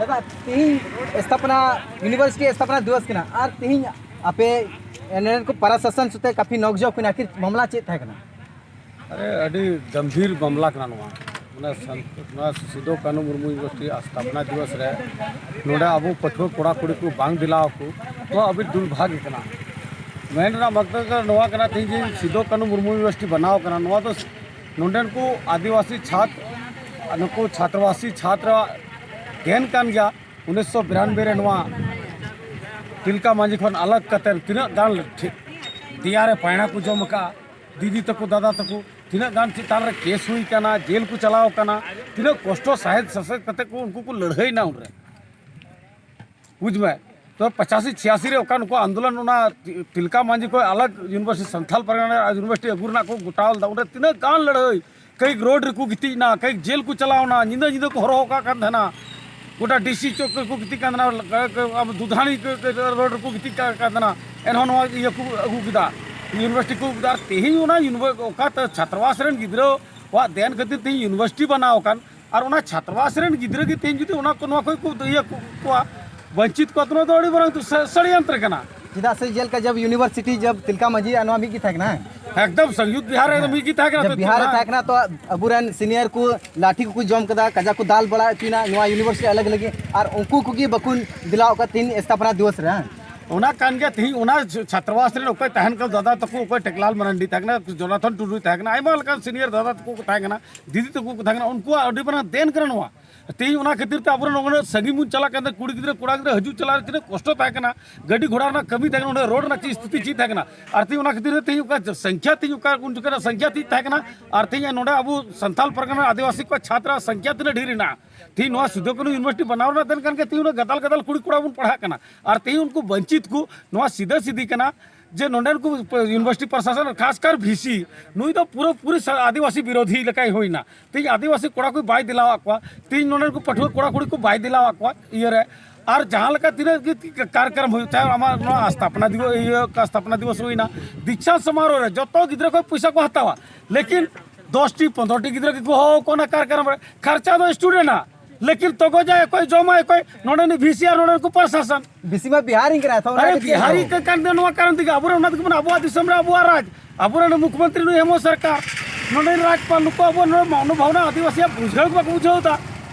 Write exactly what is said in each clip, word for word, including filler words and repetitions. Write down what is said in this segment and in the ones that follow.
ᱫᱟᱫᱟ, ᱛᱤᱦᱤᱧ ᱥᱛᱷᱟᱯᱚᱱᱟ, ᱤᱭᱩᱱᱤᱵᱷᱟᱨᱥᱤᱴᱤ ᱥᱛᱷᱟᱯᱚᱱᱟ ᱫᱤᱵᱚᱥ ᱠᱟᱱᱟ, ᱟᱨ ᱛᱤᱦᱤᱧ ᱟᱯᱮ ᱱᱚᱰᱮᱱ ᱠᱚ ᱯᱟᱨᱟ ᱥᱟᱥᱚᱱ ᱥᱟᱛᱮ ᱠᱟᱯᱷᱤ ᱱᱚᱠᱡᱚ ᱦᱩᱭᱱᱟ, ᱟᱹᱠᱷᱤᱨ ᱢᱟᱢᱞᱟ ᱪᱮᱫ ᱛᱟᱦᱮᱸ ᱠᱟᱱᱟ? ᱟᱨᱮ, ᱟᱹᱰᱤ ᱜᱟᱢᱵᱷᱤᱨ ᱢᱟᱢᱞᱟ ᱠᱟᱱᱟ ᱱᱚᱣᱟ᱾ ᱚᱱᱟ ᱥᱟᱱ-, ᱱᱚᱣᱟ ᱥᱤᱫᱩ ᱠᱟᱹᱱᱦᱩ ᱢᱩᱨᱢᱩ ᱤᱭᱩᱱᱤᱵᱷᱟᱨᱥᱤᱴᱤ ᱥᱛᱷᱟᱯᱚᱱᱟ ᱫᱤᱵᱚᱥ ᱨᱮ ᱱᱚᱰᱮ ᱟᱵᱚ ᱯᱟᱹᱴᱷᱩᱣᱟᱹ ᱠᱚᱲᱟ ᱠᱩᱲᱤ ᱠᱚ ᱵᱟᱝ ᱫᱮᱞᱟᱣ ᱠᱚ, ᱱᱚᱣᱟ ᱟᱹᱰᱤ ᱫᱩᱨᱵᱷᱟᱜᱽ ᱠᱟᱱᱟ᱾ ᱢᱮᱱ ᱨᱮᱱᱟᱜ ᱢᱚᱛᱞᱚᱵ ᱫᱚ ᱱᱚᱣᱟ ᱠᱟᱱᱟ, ᱛᱮᱦᱮᱧ ᱡᱮ ᱥᱤᱫᱩ ᱠᱟᱹᱱᱦᱩ ᱢᱩᱨᱢᱩ ᱤᱭᱩᱱᱤᱵᱷᱟᱨᱥᱤᱴᱤ ᱵᱮᱱᱟᱣ ᱠᱟᱱᱟ, ᱱᱚᱣᱟ ᱫᱚ ᱱᱚᱰᱮᱱ ᱠᱚ ᱟᱹᱫᱤᱵᱟᱹᱥᱤ ᱪᱷᱟᱛ-, ᱱᱩᱠᱩ ᱪᱷᱟᱛᱨᱚᱵᱟᱥᱤ ᱪᱷᱟᱛᱨᱚ ᱜᱮᱱ ᱠᱟᱱ ᱜᱮᱭᱟ᱾ ᱩᱱᱤᱥᱥᱚ ᱵᱤᱨᱟᱱᱵᱮ ᱨᱮ ᱱᱚᱣᱟ ᱛᱤᱞᱠᱟ ᱢᱟᱹᱡᱷᱤ ᱠᱷᱚᱱ ᱟᱞᱟᱜᱽ ᱠᱟᱛᱮ ᱛᱤᱱᱟᱹᱜ ᱜᱟᱱ ᱴᱷᱤᱠ ᱫᱮᱭᱟ ᱨᱮ ᱯᱟᱭᱲᱟ ᱠᱚ ᱡᱚᱢ ᱟᱠᱟᱫᱼᱟ, ᱫᱤᱫᱤ ᱛᱟᱠᱚ, ᱫᱟᱫᱟ ᱛᱟᱠᱚ ᱛᱤᱱᱟᱹᱜ ᱜᱟᱱ ᱪᱮᱛᱟᱱ ᱨᱮ ᱠᱮᱥ ᱦᱩᱭ ᱟᱠᱟᱱᱟ, ᱡᱮᱞ ᱠᱚ ᱪᱟᱞᱟᱣ ᱟᱠᱟᱱᱟ, ᱛᱤᱱᱟᱹᱜ ᱠᱚᱥᱴᱚ ᱥᱟᱦᱮᱫ ᱥᱟᱥᱮᱫ ᱠᱟᱛᱮ ᱠᱚ ᱩᱱᱠᱩ ᱠᱚ ᱞᱟᱹᱲᱦᱟᱹᱭᱱᱟ ᱩᱱᱨᱮ᱾ ᱵᱩᱡᱽ ᱢᱮ, ᱛᱚ ᱯᱚᱸᱪᱟᱥᱤ ᱪᱷᱤᱭᱟᱥᱤ ᱨᱮ ᱚᱠᱟ ᱱᱩᱠᱩ ᱟᱱᱫᱳᱞᱚᱱ, ᱚᱱᱟ ᱛᱤᱞᱠᱟ ᱢᱟᱹᱡᱷᱤ ᱠᱷᱚᱱ ᱟᱞᱟᱜᱽ ᱤᱭᱩᱱᱤᱵᱷᱟᱨᱥᱤᱴᱤ, ᱥᱟᱱᱛᱷᱟᱞ ᱯᱟᱨᱜᱟᱱᱟ ᱤᱭᱩᱱᱤᱵᱷᱟᱨᱥᱤᱴᱤ ᱟᱹᱜᱩ ᱨᱮᱱᱟᱜ ᱠᱚ ᱜᱚᱴᱟᱣ ᱞᱮᱫᱟ, ᱚᱸᱰᱮ ᱛᱤᱱᱟᱹᱜ ᱜᱟᱱ ᱞᱟᱹᱲᱦᱟᱹᱭ, ᱠᱟᱹᱭ ᱨᱳᱰ ᱨᱮᱠᱚ ᱜᱤᱛᱤᱡ ᱮᱱᱟ, ᱠᱟᱹᱭ ᱡᱮᱞ ᱠᱚ ᱪᱟᱞᱟᱣ ᱮᱱᱟ, ᱧᱤᱫᱟᱹ ᱧᱤᱫᱟᱹ ᱠᱚ ᱦᱚᱨᱦᱚ ᱟᱠᱟᱫ ᱠᱟᱱ ᱛᱟᱦᱮᱱᱟ᱾ ᱜᱚᱴᱟ ᱰᱤ ᱥᱤ ᱪᱚᱠ ᱨᱮᱠᱚ ᱜᱤᱛᱤᱡ ᱠᱟᱱ ᱛᱟᱦᱮᱱᱟ, ᱫᱩᱫᱷᱟᱱᱤ ᱨᱳᱰ ᱨᱮᱠᱚ ᱜᱤᱛᱤᱡ ᱠᱟᱱ ᱛᱟᱦᱮᱱᱟ᱾ ᱮᱱᱦᱚᱸ ᱱᱚᱣᱟ ᱤᱭᱟᱹ ᱠᱚ ᱟᱹᱜᱩ ᱠᱮᱫᱟ, ᱤᱭᱩᱱᱤᱵᱷᱟᱨᱥᱤᱴᱤ ᱠᱚ ᱟᱹᱜᱩ ᱠᱮᱫᱟ᱾ ᱟᱨ ᱛᱮᱦᱮᱧ ᱚᱱᱟ ᱤᱭᱩᱱᱤᱵᱷᱟᱨ-, ᱚᱠᱟᱛᱮ ᱪᱷᱟᱛᱨᱟᱵᱟᱥ ᱨᱮᱱ ᱜᱤᱫᱽᱨᱟᱹ ᱠᱚᱣᱟᱜ ᱫᱮᱱ ᱠᱷᱟᱹᱛᱤᱨ ᱛᱮᱦᱮᱧ ᱤᱭᱩᱱᱤᱵᱷᱟᱨᱥᱤᱴᱤ ᱵᱮᱱᱟᱣ ᱟᱠᱟᱱ, ᱟᱨ ᱚᱱᱟ ᱪᱷᱟᱛᱨᱟᱵᱟᱥ ᱨᱮᱱ ᱜᱤᱫᱽᱨᱟᱹ ᱜᱮ ᱛᱮᱦᱮᱧ ᱡᱩᱫᱤ ᱚᱱᱟ ᱠᱚ, ᱱᱚᱣᱟ ᱠᱷᱚᱱ ᱠᱚ ᱤᱭᱟᱹ ᱠᱚ-, ᱠᱚᱣᱟ, ᱵᱚᱧᱪᱤᱛ ᱠᱚᱣᱟ, ᱛᱚ ᱱᱚᱣᱟ ᱫᱚ ᱟᱹᱰᱤ ᱢᱟᱨᱟᱝ ᱥᱟ-, ᱥᱟᱲᱤᱭᱟᱱᱛᱨᱚ ᱠᱟᱱᱟ᱾ ᱪᱮᱫᱟᱜ ᱥᱮ ᱡᱮᱞᱮᱠᱟ ᱡᱟᱵ ᱤᱭᱩᱱᱤᱵᱷᱟᱨᱥᱤᱴᱤ ᱡᱟᱵ ᱛᱤᱞᱠᱟ ᱢᱟᱹᱡᱷᱤ ᱟᱨ ᱱᱚᱣᱟ ᱢᱤᱫ ᱜᱮ ᱛᱟᱦᱮᱸ ᱠᱟᱱᱟ᱾ ᱮᱠᱫᱚᱢ ᱥᱚᱝᱭᱩᱠᱛ ᱵᱤᱦᱟᱨ ᱨᱮ ᱢᱤᱫ ᱜᱮ ᱛᱟᱦᱮᱸ ᱠᱟᱱᱟ᱾ ᱡᱟᱵ ᱛᱚ ᱵᱤᱦᱟᱨ ᱨᱮ ᱛᱟᱦᱮᱸ ᱠᱟᱱᱟ, ᱛᱚ ᱟᱵᱚᱨᱮᱱ ᱥᱤᱱᱤᱭᱟᱨ ᱠᱚ ᱞᱟᱴᱷᱤ ᱠᱚᱠᱚ ᱡᱚᱢ ᱠᱮᱫᱟ, ᱠᱟᱡᱟ ᱠᱚ ᱫᱟᱞ ᱵᱟᱲᱟ ᱦᱚᱪᱚᱭᱮᱱᱟ ᱱᱚᱣᱟ ᱤᱭᱩᱱᱤᱵᱷᱟᱨᱥᱤᱴᱤ ᱟᱞᱟᱜᱽ ᱞᱟᱹᱜᱤᱫ, ᱟᱨ ᱩᱱᱠᱩ ᱠᱚᱜᱮ ᱵᱟᱠᱚ ᱫᱮᱞᱟᱣ ᱟᱠᱟᱫ ᱛᱤᱦᱤᱧ ᱥᱛᱷᱟᱯᱚᱱᱟ ᱫᱤᱵᱚᱥ ᱨᱮ, ᱦᱮᱸ? ᱚᱱᱟ ᱠᱟᱱ ᱜᱮᱭᱟ᱾ ᱛᱤᱦᱤᱧ ᱚᱱᱟ ᱪᱷᱟᱛᱨᱟᱵᱟᱥ ᱨᱮᱱ ᱚᱠᱚᱭ ᱛᱟᱦᱮᱱ ᱠᱟᱱ ᱫᱟᱫᱟ ᱛᱟᱠᱚ, ᱚᱠᱚᱭ ᱴᱮᱠᱞᱟᱞ ᱢᱟᱨᱟᱱᱰᱤ ᱛᱟᱦᱮᱸ ᱠᱟᱱᱟ, ᱡᱚᱱᱟᱛᱷᱚᱱ ᱴᱩᱰᱩᱭ ᱛᱟᱦᱮᱸ ᱠᱟᱱᱟ, ᱟᱭᱢᱟ ᱞᱮᱠᱟᱱ ᱥᱤᱱᱤᱭᱟᱨ ᱫᱟᱫᱟ ᱛᱟᱠᱚ ᱠᱚ ᱛᱟᱦᱮᱸ ᱠᱟᱱᱟ, ᱫᱤᱫᱤ ᱛᱟᱠᱚ ᱠᱚ ᱛᱟᱦᱮᱸ ᱠᱟᱱᱟ, ᱩᱱᱠᱩᱣᱟᱜ ᱟᱹᱰᱤ ᱢᱟᱨᱟᱝ ᱫᱮᱱ ᱠᱟᱱᱟ ᱱᱚᱣᱟ᱾ ᱛᱮᱦᱮᱧ ᱚᱱᱟ ᱠᱷᱟᱹᱛᱤᱨ ᱛᱮ ᱟᱵᱚᱨᱮᱱ ᱩᱱᱟᱹᱜ ᱥᱟᱺᱜᱤᱧ ᱵᱚᱱ ᱪᱟᱞᱟᱜ ᱠᱟᱱ ᱛᱟᱦᱮᱸ, ᱠᱩᱲᱤ ᱜᱤᱫᱽᱨᱟᱹ ᱠᱚᱲᱟ ᱜᱤᱫᱽᱨᱟᱹ ᱦᱤᱡᱩᱜ ᱪᱟᱞᱟᱜ ᱨᱮ ᱛᱤᱱᱟᱹᱜ ᱠᱚᱥᱴᱚ ᱛᱟᱦᱮᱸ ᱠᱟᱱᱟ, ᱜᱟᱹᱰᱤ ᱜᱷᱚᱲᱟ ᱨᱮᱱᱟᱜ ᱠᱟᱹᱢᱤ ᱛᱟᱦᱮᱸ ᱠᱟᱱᱟ, ᱚᱸᱰᱮ ᱨᱳᱰ ᱨᱮᱱᱟᱜ ᱪᱮᱫ ᱥᱛᱷᱤᱛᱤ ᱪᱮᱫ ᱛᱟᱦᱮᱸ ᱠᱟᱱᱟ᱾ ᱟᱨ ᱛᱮᱦᱮᱧ ᱚᱱᱟ ᱠᱷᱟᱹᱛᱤᱨ ᱛᱮ ᱛᱮᱦᱮᱧ ᱚᱠᱟ ᱥᱚᱝᱠᱷᱭᱟ, ᱛᱮᱦᱮᱧ ᱚᱠᱟ ᱩᱱ ᱡᱚᱠᱷᱚᱱ ᱨᱮᱱᱟᱜ ᱥᱚᱝᱠᱷᱭᱟ ᱪᱮᱫ ᱛᱟᱦᱮᱸ ᱠᱟᱱᱟ, ᱟᱨ ᱛᱮᱦᱮᱧ ᱱᱚᱰᱮ ᱟᱵᱚ ᱥᱟᱱᱛᱟᱞ ᱯᱟᱨᱜᱟᱱᱟ ᱟᱹᱫᱤᱵᱟᱹᱥᱤ ᱠᱚᱣᱟᱜ ᱪᱷᱟᱛᱨᱟ ᱥᱚᱝᱠᱷᱭᱟ ᱛᱤᱱᱟᱹᱜ ᱰᱷᱮᱨ ᱮᱱᱟ᱾ ᱛᱮᱦᱮᱧ ᱱᱚᱣᱟ ᱥᱤᱫᱩ ᱠᱟᱹᱱᱦᱩ ᱤᱭᱩᱱᱤᱵᱷᱟᱨᱥᱤᱴᱤ ᱵᱮᱱᱟᱣ ᱨᱮᱱᱟᱜ ᱫᱮᱱ ᱠᱟᱱ ᱜᱮ ᱛᱮᱦᱮᱧ ᱩᱱᱟᱹᱜ ᱜᱟᱫᱟᱞ ᱜᱟᱫᱟᱞ ᱠᱩᱲᱤ ᱠᱚᱲᱟ ᱵᱚᱱ ᱯᱟᱲᱦᱟᱜ ᱠᱟᱱᱟ᱾ ᱟᱨ ᱛᱮᱦᱮᱧ ᱩᱱᱠᱩ ᱵᱚᱧᱪᱤᱛ ᱠᱚ ᱱᱚᱣᱟ ᱥᱤᱫᱟᱹ ᱥᱤᱫᱤ ᱠᱟᱱᱟ ᱡᱮ ᱱᱚᱰᱮᱱ ᱠᱚ ᱤᱭᱩᱱᱤᱵᱷᱟᱨᱥᱤᱴᱤ ᱯᱨᱚᱥᱟᱥᱚᱱ, ᱠᱷᱟᱥ ᱠᱟᱨ ᱵᱷᱤ ᱥᱤ, ᱱᱩᱭ ᱫᱚ ᱯᱩᱨᱟᱹ ᱯᱩᱨᱤ ᱥᱟ-, ᱟᱹᱫᱤᱵᱟᱹᱥᱤ ᱵᱤᱨᱳᱫᱷᱤ ᱞᱮᱠᱟᱭ ᱦᱩᱭᱱᱟ᱾ ᱛᱮᱦᱮᱧ ᱟᱹᱫᱤᱵᱟᱹᱥᱤ ᱠᱚᱲᱟ ᱠᱚ ᱵᱟᱭ ᱫᱮᱞᱟᱣᱟᱫ ᱠᱚᱣᱟ, ᱛᱮᱦᱮᱧ ᱱᱚᱰᱮᱱ ᱠᱚ ᱯᱟᱹᱴᱷᱩᱣᱟᱹ ᱠᱚᱲᱟ ᱠᱩᱲᱤ ᱠᱚ ᱵᱟᱭ ᱫᱮᱞᱟᱣᱟᱫ ᱠᱚᱣᱟ ᱤᱭᱟᱹᱨᱮ᱾ ᱟᱨ ᱡᱟᱦᱟᱸ ᱞᱮᱠᱟ ᱛᱤᱱᱟᱹᱜ ᱜᱮ ᱠᱟᱨᱭᱟᱠᱨᱚᱢ ᱦᱩᱭᱩᱜ ᱛᱟᱦᱮᱸᱫ, ᱟᱢᱟᱜ ᱱᱚᱣᱟ ᱥᱛᱷᱟᱯᱚᱱᱟ ᱫᱤᱵᱚ-, ᱤᱭᱟᱹ ᱥᱛᱷᱟᱯᱚᱱᱟ ᱫᱤᱵᱚᱥ ᱦᱩᱭᱱᱟ, ᱫᱤᱠᱥᱟᱱᱛ ᱥᱚᱢᱟᱨᱳᱦ ᱨᱮ ᱡᱚᱛᱚ ᱜᱤᱫᱽᱨᱟᱹ ᱠᱷᱚᱱ ᱯᱚᱭᱥᱟ ᱠᱚ ᱦᱟᱛᱟᱣᱟ, ᱞᱮᱠᱤᱱ ᱫᱚᱥ ᱴᱤ ᱯᱚᱱᱫᱽᱨᱚ ᱴᱤ ᱜᱤᱫᱽᱨᱟᱹ ᱜᱮᱠᱚ ᱦᱚᱦᱚ ᱟᱠᱚ ᱚᱱᱟ ᱠᱟᱨᱭᱟᱠᱨᱚᱢ ᱨᱮ᱾ ᱠᱷᱚᱨᱪᱟ ᱫᱚ ᱥᱴᱩᱰᱮᱱᱴ ᱟᱜ, ᱞᱮᱠᱤᱱ ᱛᱚᱜᱚᱡᱟᱭ ᱚᱠᱚᱭ, ᱡᱚᱢᱟᱭ ᱚᱠᱚᱭ? ᱱᱚᱰᱮᱱᱤᱡ ᱵᱷᱤᱥᱤ ᱟᱨ ᱱᱚᱰᱮᱱ ᱠᱚ ᱯᱨᱚᱥᱟᱥᱚᱱ᱾ ᱵᱮᱥᱤ ᱢᱟ ᱵᱤᱦᱟᱨᱤ ᱠᱟᱱᱟ ᱛᱚ, ᱚᱱᱟ ᱟᱨᱮ ᱜᱮ ᱪᱮᱫ ᱵᱤᱦᱟᱨᱤ ᱦᱚᱸ? ᱠᱟᱱ ᱫᱚ ᱱᱚᱣᱟ ᱠᱟᱨᱚᱱ ᱛᱮᱜᱮ ᱟᱵᱚᱨᱮᱱ, ᱚᱱᱟ ᱛᱮᱜᱮ ᱵᱚᱱ ᱟᱵᱚᱣᱟᱜ ᱫᱤᱥᱚᱢ ᱨᱮ ᱟᱵᱚᱣᱟᱜ ᱨᱟᱡᱽ, ᱟᱵᱚᱨᱮᱱ ᱢᱩᱠᱷᱭᱚᱢᱚᱱᱛᱨᱤ ᱱᱩᱭ ᱦᱮᱢᱚᱱᱛ ᱥᱚᱨᱠᱟᱨ, ᱱᱚᱰᱮᱱ ᱨᱟᱡᱽᱯᱟᱞ, ᱱᱩᱠᱩ ᱟᱵᱚ ᱱᱚᱰᱮ ᱢᱚᱱᱳᱵᱷᱟᱵᱽᱱᱟ ᱟᱹᱫᱤᱵᱟᱹᱥᱤᱭᱟᱜ ᱵᱩᱡᱷᱟᱹᱣ ᱜᱮ ᱵᱟᱠᱚ ᱵᱩᱡᱷᱟᱹᱣ ᱮᱫᱟ᱾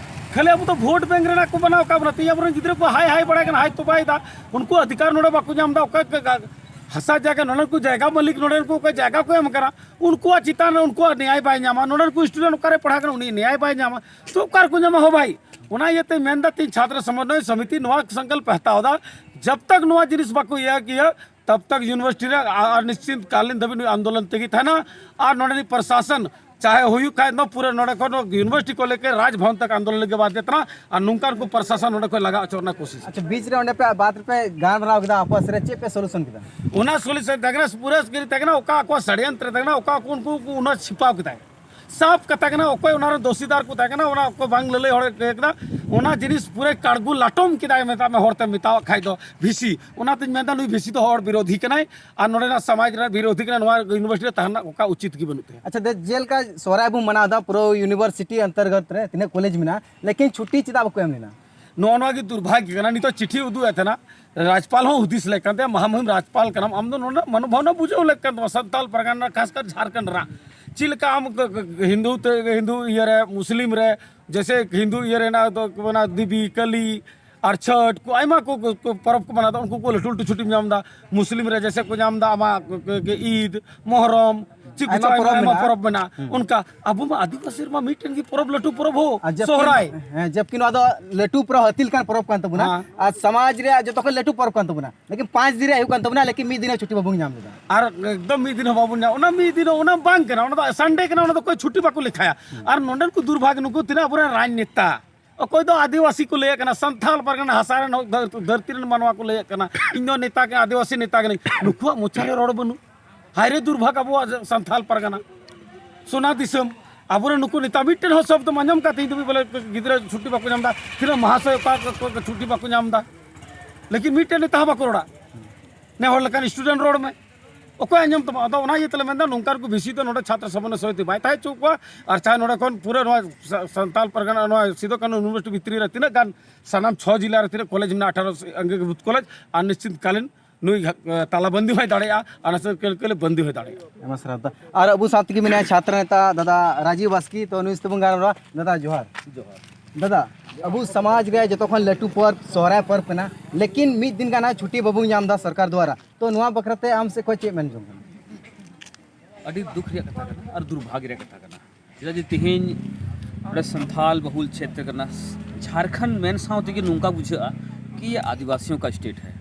ᱠᱷᱟᱹᱞᱤ ᱟᱵᱚ ᱫᱚ ᱵᱷᱳᱴ ᱵᱮᱝᱠ ᱨᱮᱱᱟᱜ ᱠᱚ ᱵᱮᱱᱟᱣ ᱟᱠᱟᱫ ᱵᱚᱱᱟ᱾ ᱛᱮᱦᱮᱧ ᱟᱵᱚᱨᱮᱱ ᱜᱤᱫᱽᱨᱟᱹ ᱠᱚ ᱦᱟᱭ ᱦᱟᱭ ᱵᱟᱲᱟᱭ ᱠᱟᱱᱟ, ᱦᱟᱭ ᱛᱚᱵᱟᱭᱮᱫᱟ, ᱩᱱᱠᱩ ᱚᱫᱷᱤᱠᱟᱨ ᱱᱚᱰᱮ ᱵᱟᱠᱚ ᱧᱟᱢ ᱮᱫᱟ᱾ ᱚᱠᱟ ᱚᱠᱟ ᱦᱟᱥᱟ ᱡᱟᱭᱜᱟ ᱱᱚᱰᱮᱱ ᱠᱚ ᱡᱟᱭᱜᱟ ᱢᱟᱹᱞᱤᱠ, ᱱᱚᱰᱮᱱ ᱠᱚ ᱚᱠᱚᱭ ᱡᱟᱭᱜᱟ ᱠᱚ ᱮᱢ ᱟᱠᱟᱱᱟ, ᱩᱱᱠᱩᱣᱟᱜ ᱪᱮᱛᱟᱱ ᱨᱮ ᱩᱱᱠᱩᱣᱟᱜ ᱱᱮᱭᱟᱭ ᱵᱟᱭ ᱧᱟᱢᱟ᱾ ᱱᱚᱰᱮᱱ ᱠᱚ ᱥᱴᱩᱰᱮᱱᱴ ᱚᱠᱟᱨᱮ ᱯᱟᱲᱦᱟᱜ ᱠᱟᱱᱟ, ᱩᱱᱤ ᱱᱮᱭᱟᱭ ᱵᱟᱭ ᱧᱟᱢᱟ᱾ ᱛᱚ ᱚᱠᱟ ᱨᱮᱠᱚ ᱧᱟᱢᱟ ᱦᱳ ᱵᱷᱟᱭ? ᱚᱱᱟ ᱤᱭᱟᱹᱛᱮ ᱢᱮᱱᱫᱟ, ᱛᱮᱦᱮᱧ ᱪᱷᱟᱛᱨᱚ ᱥᱚᱢᱚᱱᱚᱭ ᱥᱚᱢᱤᱛᱤ ᱱᱚᱣᱟ ᱥᱚᱝᱠᱚᱞᱯ ᱮ ᱦᱟᱛᱟᱣ ᱮᱫᱟ, ᱡᱟᱵ ᱛᱟᱠ ᱱᱚᱣᱟ ᱡᱤᱱᱤᱥ ᱵᱟᱠᱚ ᱤᱭᱟᱹ ᱠᱤᱭᱟ, ᱛᱟᱵ ᱛᱟᱠ ᱤᱭᱩᱱᱤᱵᱷᱟᱨᱥᱤᱴᱤ ᱨᱮ ᱟ-, ᱟᱨ ᱱᱤᱥᱪᱤᱛ ᱠᱟᱞᱤᱱ ᱫᱷᱟᱹᱵᱤᱡ ᱱᱩᱭ ᱟᱱᱫᱳᱞᱚᱱ ᱛᱮᱜᱮ ᱛᱟᱦᱮᱱᱟ᱾ ᱟᱨ ᱱᱚᱰᱮᱱᱤᱡ ᱯᱨᱚᱥᱟᱥᱚᱱ ᱪᱟᱦᱮ ᱦᱩᱭᱩᱜ ᱠᱷᱟᱡ ᱫᱚ ᱯᱩᱨᱟᱹ ᱱᱚᱰᱮ ᱠᱷᱚᱱ ᱤᱭᱩᱱᱤᱵᱷᱟᱨᱥᱤᱴᱤ ᱠᱚ ᱞᱮᱠᱮ ᱨᱟᱡᱽ ᱵᱷᱚᱵᱚᱱ ᱛᱟᱠ ᱟᱱᱫᱳᱞᱚᱱ ᱞᱟᱹᱜᱤᱫ ᱵᱟᱫ ᱛᱟᱦᱮᱱᱟ᱾ ᱟᱨ ᱱᱚᱝᱠᱟᱱ ᱠᱚ ᱯᱨᱚᱥᱟᱥᱚᱱ ᱱᱚᱰᱮ ᱠᱷᱚᱱ ᱞᱟᱜᱟ ᱚᱪᱚ ᱨᱮᱱᱟᱜ ᱠᱳᱥᱤᱥ᱾ ᱟᱪᱪᱷᱟ, ᱵᱤᱪ ᱨᱮ ᱚᱸᱰᱮ ᱯᱮ ᱵᱟᱫ ᱨᱮᱯᱮ ᱜᱟᱞᱢᱟᱨᱟᱣ ᱠᱮᱫᱟ, ᱟᱯᱚᱥ ᱨᱮ ᱪᱮᱫ ᱯᱮ ᱥᱚᱞᱩᱥᱚᱱ ᱠᱮᱫᱟ? ᱚᱱᱟ ᱥᱚᱞᱩᱥᱚᱱ ᱛᱟᱦᱮᱸ ᱠᱟᱱᱟ, ᱯᱩᱨᱟᱹ ᱥᱠᱨᱤ ᱛᱟᱦᱮᱸ ᱠᱟᱱᱟ, ᱚᱠᱟ ᱟᱠᱚᱣᱟᱜ ᱥᱟᱲᱭᱚᱱᱛᱨᱚ ᱛᱟᱦᱮᱸ ᱠᱟᱱᱟ, ᱚᱠᱟ ᱠᱚ ᱩᱱᱠᱩ ᱠᱚ ᱚᱱᱟ ᱪᱷᱤᱯᱟᱣ ᱠᱮᱫᱟ᱾ ᱥᱟᱵ ᱠᱟᱛᱷᱟ ᱠᱟᱱᱟ, ᱚᱠᱚᱭ ᱚᱱᱟ ᱨᱮ ᱫᱳᱥᱤᱫᱟᱨ ᱠᱚ ᱛᱟᱦᱮᱸ ᱠᱟᱱᱟ, ᱚᱱᱟ ᱚᱠᱚᱭ ᱵᱟᱝ ᱞᱟᱹᱞᱟᱹᱭ ᱦᱚᱲᱮ ᱞᱟᱹᱭ ᱠᱮᱫᱟ, ᱚᱱᱟ ᱡᱤᱱᱤᱥ ᱯᱩᱨᱟᱹ ᱠᱟᱲᱜᱩ ᱞᱟᱴᱚᱢ ᱠᱮᱫᱟᱭ, ᱢᱮᱛᱟᱜ ᱢᱮ, ᱦᱚᱲᱛᱮ ᱢᱮᱛᱟᱣᱟᱜ ᱠᱷᱟᱡ ᱫᱚ ᱵᱷᱤᱥᱤ᱾ ᱚᱱᱟᱛᱤᱧ ᱢᱮᱱᱫᱟ, ᱱᱩᱭ ᱵᱷᱤᱥᱤ ᱫᱚ ᱦᱚᱲ ᱵᱤᱨᱳᱫᱷᱤ ᱠᱟᱱᱟᱭ ᱟᱨ ᱱᱚᱰᱮᱱᱟᱜ ᱥᱚᱢᱟᱡᱽ ᱨᱮᱱᱟᱜ ᱵᱤᱨᱳᱫᱷᱤ ᱠᱟᱱᱟᱭ᱾ ᱱᱚᱣᱟ ᱤᱭᱩᱱᱤᱵᱷᱟᱨᱥᱤᱴᱤ ᱨᱮ ᱛᱟᱦᱮᱱ ᱨᱮᱱᱟᱜ ᱚᱠᱟ ᱩᱪᱤᱛ ᱜᱮ ᱵᱟᱹᱱᱩᱜ ᱛᱟᱭᱟ᱾ ᱟᱪᱪᱷᱟ, ᱫᱮ-, ᱡᱮᱞᱮᱠᱟ ᱥᱚᱦᱨᱟᱭ ᱵᱚᱱ ᱢᱟᱱᱟᱣ ᱮᱫᱟ, ᱯᱩᱨᱟᱹ ᱤᱭᱩᱱᱤᱵᱷᱟᱨᱥᱤᱴᱤ ᱚᱱᱛᱚᱨᱜᱚᱛ ᱨᱮ ᱛᱤᱱᱟᱹᱜ ᱠᱚᱞᱮᱡᱽ ᱢᱮᱱᱟᱜᱼᱟ, ᱞᱮᱠᱤᱱ ᱪᱷᱩᱴᱤ ᱪᱮᱫᱟᱜ ᱵᱟᱠᱚ ᱮᱢ ᱞᱮᱱᱟ? ᱱᱚᱜᱼᱚ ᱱᱚᱣᱟ ᱜᱮ ᱫᱩᱨᱵᱷᱟᱜᱽᱭᱚ ᱠᱟᱱᱟ᱾ ᱱᱤᱛᱚᱜ ᱪᱤᱴᱷᱤ ᱩᱫᱩᱜ ᱮᱫ ᱛᱟᱦᱮᱱᱟ, ᱨᱟᱡᱽᱯᱟᱞ ᱦᱚᱸ ᱦᱩᱫᱤᱥ ᱞᱮᱫ ᱠᱟᱱ ᱛᱟᱭᱟ, ᱢᱟᱦᱟ ᱢᱩᱦᱤᱢ ᱨᱟᱡᱽᱯᱟᱞ ᱠᱟᱱᱟᱢ, ᱟᱢ ᱫᱚ ᱱᱚᱰᱮ ᱢᱚᱱᱳᱵᱷᱟᱵᱽᱱᱟ ᱵᱩᱡᱷᱟᱹᱣ ᱞᱮᱫ ᱠᱟᱱ ᱛᱟᱢᱟ, ᱥᱟᱱᱛᱟᱞ ᱯᱟᱨᱜᱟᱱᱟ, ᱠᱷᱟᱥ ᱠᱟᱨ ᱡᱷᱟᱨᱠᱷᱚᱸᱰ ᱨᱮᱱᱟᱜ ᱪᱮᱫ ᱞᱮᱠᱟ ᱟᱢ ᱦᱤᱱᱫᱩ ᱛᱮ, ᱦᱤᱱᱫᱩ ᱤᱭᱟᱹ ᱨᱮ, ᱢᱩᱥᱞᱤᱢ ᱨᱮ, ᱡᱮᱭᱥᱮ ᱦᱤᱱᱫᱩ ᱤᱭᱟᱹ ᱨᱮᱱᱟᱜ ᱫᱚ ᱠᱚ ᱢᱮᱱᱟ ᱫᱮᱵᱤ ᱠᱟᱹᱞᱤ ᱟᱨ ᱪᱷᱚᱴ ᱠᱚ, ᱟᱭᱢᱟ ᱠᱚ, ᱠᱚ, ᱠᱚ ᱯᱚᱨᱚᱵᱽ ᱠᱚ ᱢᱟᱱᱟᱣ ᱮᱫᱟ, ᱩᱱᱠᱩ ᱠᱚ ᱞᱟᱹᱴᱩ ᱞᱟᱹᱴᱩ ᱪᱷᱩᱴᱤᱢ ᱧᱟᱢ ᱮᱫᱟ᱾ ᱢᱩᱥᱞᱤᱢ ᱨᱮ ᱡᱮᱭᱥᱮ ᱠᱚ ᱧᱟᱢ ᱮᱫᱟ ᱟᱢᱟᱜ ᱠᱚ, ᱠᱚ, ᱠᱚ ᱤᱫ, ᱢᱚᱦᱨᱚᱢ, ᱪᱮᱫ ᱟᱭᱢᱟ ᱠᱚᱪᱚ ᱯᱚᱨᱚᱵᱽ ᱟᱭᱢᱟ, ᱟᱭᱢᱟ ᱢᱮᱱᱟᱜᱼᱟ᱾ ᱯᱚᱨᱚᱵᱽ ᱢᱮᱱᱟᱜᱼᱟ᱾ ᱦᱩᱸ᱾ ᱚᱱᱠᱟ ᱟᱵᱚ ᱢᱟ ᱟᱹᱫᱤᱵᱟᱹᱥᱤ ᱨᱮᱢᱟ ᱢᱤᱫᱴᱮᱱ ᱜᱮ ᱯᱚᱨᱚᱵᱽ, ᱞᱟᱹᱴᱩ ᱯᱚᱨᱚᱵᱽ ᱦᱳ, ᱟᱨ ᱡᱚᱵᱠᱤ, ᱥᱚᱦᱨᱟᱭ᱾ ᱦᱮᱸ, ᱡᱚᱵᱠᱤ ᱱᱚᱣᱟ ᱫᱚ ᱞᱟᱹᱴᱩ ᱯᱚᱨᱚᱵᱽ, ᱦᱟᱹᱛᱤ ᱞᱮᱠᱟᱱ ᱯᱚᱨᱚᱵᱽ ᱠᱟᱱ ᱛᱟᱵᱚᱱᱟ᱾ ᱦᱮᱸ᱾ ᱟᱨ ᱥᱚᱢᱟᱡᱽ ᱨᱮᱭᱟᱜ ᱡᱚᱛᱚ ᱠᱷᱚᱱ ᱞᱟᱹᱴᱩ ᱯᱚᱨᱚᱵᱽ ᱠᱟᱱ ᱛᱟᱵᱚᱱᱟ, ᱞᱮᱠᱤᱱ ᱯᱟᱸᱪ ᱫᱤᱱ ᱨᱮ ᱦᱩᱭᱩᱜ ᱠᱟᱱ ᱛᱟᱵᱚᱱᱟ, ᱞᱮᱠᱤᱱ ᱢᱤᱫ ᱫᱤᱱ ᱦᱚᱸ ᱪᱷᱩᱴᱤ ᱵᱟᱵᱚᱱ ᱧᱟᱢ ᱞᱮᱫᱟ᱾ ᱟᱨ ᱮᱠᱫᱚᱢ ᱢᱤᱫ ᱫᱤᱱ ᱦᱚᱸ ᱵᱟᱵᱚᱱ ᱧᱟᱢ, ᱚᱱᱟ ᱢᱤᱫ ᱫᱤᱱ ᱦᱚᱸ, ᱚᱱᱟ ᱫᱚ ᱥᱟᱱᱰᱮ ᱠᱟᱱᱟ, ᱚᱱᱟ ᱫᱚ ᱚᱠᱚᱭ ᱪᱷᱩᱴᱤ ᱵᱟᱠᱚ ᱞᱮᱠᱷᱟᱭᱟ᱾ ᱦᱩᱸ᱾ ᱟᱨ ᱱᱚᱰᱮᱱ ᱠᱚ ᱫᱩᱨᱵᱷᱟᱜᱽ ᱱᱩᱠᱩ ᱛᱤᱱᱟᱹᱜ ᱟᱵᱚᱨᱮᱱ ᱨᱟᱡᱽᱱᱮᱛᱟ, ᱚᱠᱚᱭ ᱫᱚ ᱟᱹᱫᱤᱵᱟᱹᱥᱤ ᱠᱚ ᱞᱟᱹᱭᱮᱫ ᱠᱟᱱᱟ, ᱥᱟᱱᱛᱷᱟᱞ ᱯᱟᱨᱜᱟᱱᱟ ᱦᱟᱥᱟ ᱨᱮᱱ ᱦᱚᱲ, ᱫᱷᱟᱹᱨ-, ᱫᱷᱟᱹᱨᱛᱤ ᱨᱮᱱ ᱢᱟᱱᱣᱟ ᱠᱚ ᱞᱟᱹᱭᱮᱫ ᱠᱟᱱᱟ, ᱤᱧ ᱫᱚ ᱱᱮᱛᱟ ᱠᱟᱱᱟ, ᱟᱹᱫᱤᱵᱟᱹᱥᱤ ᱱᱮᱛᱟ ᱠᱟᱹᱱᱟᱹᱧ, ᱱᱩᱠᱩᱣᱟᱜ ᱢᱚᱪᱟ ᱨᱮ ᱨᱚᱲ ᱵᱟᱹᱱᱩᱜ᱾ ᱦᱟᱭ ᱨᱮ ᱫᱩᱨᱵᱷᱟᱜᱽ ᱟᱵᱚᱣᱟᱜ ᱥᱟᱱᱛᱷᱟᱞ ᱯᱟᱨᱜᱟᱱᱟ, ᱥᱳᱱᱟ ᱫᱤᱥᱚᱢ, ᱟᱵᱚᱨᱮᱱ ᱱᱩᱠᱩ ᱱᱮᱛᱟ ᱢᱤᱫᱴᱮᱱ ᱦᱚᱸ ᱥᱚᱵᱫᱚ ᱟᱸᱡᱚᱢ ᱠᱟᱛᱮ ᱤᱧ ᱫᱚ ᱵᱚᱞᱮ ᱜᱤᱫᱽᱨᱟᱹ ᱪᱷᱩᱴᱤ ᱵᱟᱠᱚ ᱧᱟᱢ ᱮᱫᱟ, ᱛᱤᱱᱟᱹᱜ ᱢᱟᱦᱟᱥᱚᱭ ᱚᱠᱟ ᱠᱚ, ᱠᱚ ᱪᱷᱩᱴᱤ ᱵᱟᱠᱚ ᱧᱟᱢ ᱮᱫᱟ, ᱞᱮᱠᱤᱱ ᱢᱤᱫᱴᱮᱱ ᱱᱮᱛᱟ ᱦᱚᱸ ᱵᱟᱠᱚ ᱨᱚᱲᱟ᱾ ᱱᱮ ᱦᱚᱲ ᱞᱮᱠᱟᱱ ᱥᱴᱩᱰᱮᱱᱴ ᱨᱚᱲ ᱢᱮ, ᱚᱠᱚᱭ ᱟᱸᱡᱚᱢ ᱛᱟᱢᱟ? ᱟᱫᱚ ᱚᱱᱟ ᱤᱭᱟᱹ ᱛᱮᱞᱮ ᱢᱮᱱᱫᱟ, ᱱᱚᱝᱠᱟ ᱨᱮᱠᱚ ᱵᱮᱥᱤ ᱫᱚ ᱱᱚᱰᱮ ᱪᱷᱟᱛᱨᱚ ᱥᱚᱢᱚᱱᱱᱚᱭ ᱥᱚᱢᱤᱛᱤ ᱵᱟᱭ ᱛᱟᱦᱮᱸ ᱦᱚᱪᱚ ᱠᱚᱣᱟ᱾ ᱟᱨ ᱪᱟᱦᱮ ᱱᱚᱰᱮ ᱠᱷᱚᱱ ᱯᱩᱨᱟᱹ ᱱᱚᱣᱟ ᱥᱟ-, ᱥᱟᱱᱛᱟᱞ ᱯᱟᱨᱜᱟᱱᱟ, ᱱᱚᱣᱟ ᱥᱤᱫᱩ ᱠᱟᱹᱱᱦᱩ ᱤᱭᱩᱱᱤᱵᱷᱟᱨᱥᱤᱴᱤ ᱵᱷᱤᱛᱨᱤ ᱨᱮ ᱛᱤᱱᱟᱹᱜ ᱜᱟᱱ ᱥᱟᱱᱟᱢ ᱪᱷᱚ ᱡᱤᱞᱟ ᱨᱮ ᱛᱤᱱᱟᱹᱜ ᱠᱚᱞᱮᱡᱽ ᱢᱮᱱᱟᱜᱼᱟ, ᱟᱴᱷᱟᱨᱚ ᱟᱝᱜᱤᱠ ᱵᱩᱛ ᱠᱚᱞᱮᱡᱽ, ᱟᱨ ᱱᱤᱥᱪᱤᱛ ᱠᱟᱞᱤᱱ ᱱᱩᱭ ᱜᱷᱟ-, ᱛᱟᱞᱟᱵᱟᱱᱫᱤ ᱦᱚᱸᱭ ᱫᱟᱲᱮᱭᱟᱜᱼᱟ, ᱟᱨ ᱱᱟᱥᱮ ᱠᱟᱹᱞ-, ᱠᱟᱹᱞᱮ ᱵᱟᱱᱫᱤ ᱦᱚᱸᱭ ᱫᱟᱲᱮᱭᱟᱜᱼᱟ᱾ ᱟᱭᱢᱟ ᱥᱟᱨᱦᱟᱣ ᱫᱟ᱾ ᱟᱨ ᱟᱵᱚ ᱥᱟᱶ ᱛᱮᱜᱮ ᱢᱮᱱᱟᱭᱟ ᱪᱷᱟᱛᱨᱚ ᱱᱮᱛᱟ ᱫᱟᱫᱟ ᱨᱟᱡᱤᱵ ᱵᱟᱥᱠᱮ, ᱛᱚ ᱱᱩᱭ ᱥᱟᱛᱮ ᱵᱚᱱ ᱜᱟᱞᱢᱟᱨᱟᱣᱟ᱾ ᱫᱟᱫᱟ ᱡᱚᱦᱟᱨ᱾ ᱡᱚᱦᱟᱨ᱾ ᱫᱟᱫᱟ, ᱟᱵᱚ ᱥᱚᱢᱟᱡᱽ ᱨᱮ ᱡᱚᱛᱚ ᱠᱷᱚᱱ ᱞᱟᱹᱴᱩ ᱯᱚᱨᱵᱽ ᱥᱚᱦᱨᱟᱭ ᱯᱚᱨᱵᱽ ᱠᱟᱱᱟ, ᱞᱮᱠᱤᱱ ᱢᱤᱫ ᱫᱤᱱ ᱜᱟᱱ ᱦᱟᱸᱜ ᱪᱷᱩᱴᱤ ᱵᱟᱵᱚᱱ ᱧᱟᱢ ᱮᱫᱟ ᱥᱚᱨᱠᱟᱨ ᱫᱣᱟᱨᱟ, ᱛᱚ ᱱᱚᱣᱟ ᱵᱟᱠᱷᱨᱟ ᱛᱮ ᱟᱢ ᱥᱮᱫ ᱠᱷᱚᱱ ᱪᱮᱫ ᱢᱮᱱ ᱡᱚᱝ ᱠᱟᱱᱟ? ᱟᱹᱰᱤ ᱫᱩᱠ ᱨᱮᱭᱟᱜ ᱠᱟᱛᱷᱟ ᱠᱟᱱᱟ ᱟᱨ ᱫᱩᱨᱵᱷᱟᱜᱽ ᱨᱮᱭᱟᱜ ᱠᱟᱛᱷᱟ ᱠᱟᱱᱟ᱾ ᱪᱮᱫᱟᱜ ᱡᱮ ᱛᱮᱦᱮᱧ ᱱᱚᱰᱮ ᱥᱟᱱᱛᱷᱟᱞ ᱵᱟᱦᱩᱞ ᱪᱷᱮᱛᱨᱚ ᱠᱟᱱᱟ, ᱡᱷᱟᱲᱠᱷᱚᱸᱰ ᱢᱮᱱ ᱥᱟᱶ ᱛᱮᱜᱮ ᱱᱚᱝᱠᱟ ᱵᱩᱡᱷᱟᱹᱜᱼᱟ ᱠᱤ ᱟᱹᱫᱤᱵᱟᱥᱤᱭᱚᱸ ᱠᱟ ᱥᱴᱮᱴ ᱦᱮ᱾